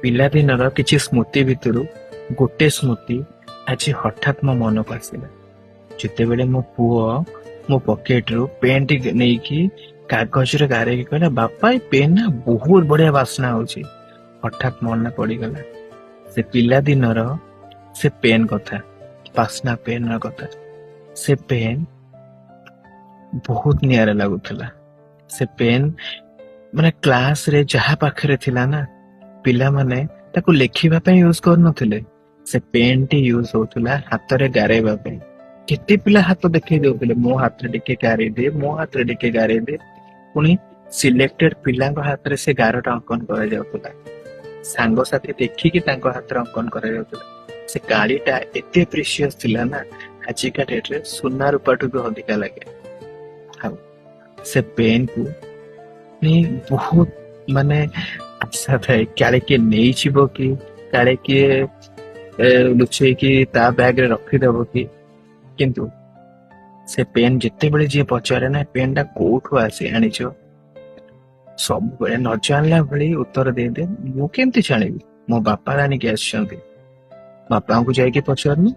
ପିଲାଦିନର କିଛି ସ୍ମୃତି ଭିତରୁ ଗୋଟେ ସ୍ମୃତି ଆଜି ହଠାତ୍ ମୋ ମନକୁ ଆସିଲା, ଯେତେବେଳେ ମୋ ପୁଅ ମୋ ପକେଟରୁ ପେନ୍ଟି ନେଇକି କାଗଜରେ ଗାରେଇକି କହିଲା, "ବାପା, ଏ ପେନ୍ ନା ବହୁତ ବଢିଆ ବାସ୍ନା ହଉଛି।" ହଠାତ୍ ମନେ ପଡିଗଲା ସେ ପିଲାଦିନର ସେ ପେନ୍ କଥା, ବାସ୍ନା ପେନ୍ ର କଥା। ସେ ପେନ୍ ବହୁତ ନିଆରା ଲାଗୁଥିଲା। ସେ ପେନ୍ ମାନେ କ୍ଲାସରେ ଯାହା ପାଖରେ ଥିଲା ନା, ପିଲାମାନେ ତାକୁ ଲେଖିବା ପାଇଁ ୟୁଜ କରୁନଥିଲେ। ସେ ପେନ୍ ଟି ୟୁଜ ହଉଥିଲା ହାତରେ ଗାରେଇବା ପାଇଁ। କେତେ ପିଲା ହାତ ଦେଖେଇ ଦଉଥିଲେ, "ମୋ ହାତରେ ଟିକେ ଗାରେଇ ଦେ, ମୋ ହାତରେ ଟିକେ ଗାରେଇ ଦେ।" ପୁଣି ସିଲେକ୍ଟେଡ ପିଲାଙ୍କ ହାତରେ ସେ ଗାରଟା ଅଙ୍କନ କରାଯାଉଥିଲା। ସାଙ୍ଗସାଥି ଦେଖିକି ତାଙ୍କ ହାତରେ ଅଙ୍କନ କରାଯାଉଥିଲା। ସେ କାଳିଟା ଏତେ ପ୍ରିସିୟସ ଥିଲା ନା, ଆଜିକା ଡେଟରେ ସୁନା ରୂପାଠୁ ବି ଅଧିକା ଲାଗେ। ଆଉ ସେ ପେନ୍ କୁ ନେଇ ବହୁତ ମାନେ ଆଶା ଥାଏ, କାଳେ କିଏ ନେଇଯିବ କି, କାଳେ କିଏ ଲୁଚେଇକି ତା ବ୍ୟାଗ ରେ ରଖିଦବ କି। କିନ୍ତୁ ସେ ପେନ୍ ଯେତେବେଳେ ଯିଏ ପଚାରେ ନା, "ପେନ୍ ଟା କୋଉଠୁ ଆସି ଆଣିଛ?" ସବୁବେଳେ ନ ଜାଣିଲା ଭଳି ଉତ୍ତର ଦେଇଦିଏ, "ମୁଁ କେମିତି ଜାଣିବି? ମୋ ବାପା ଆଣିକି ଆସିଛନ୍ତି। ବାପାଙ୍କୁ ଯାଇକି ପଚାରୁନୁ।"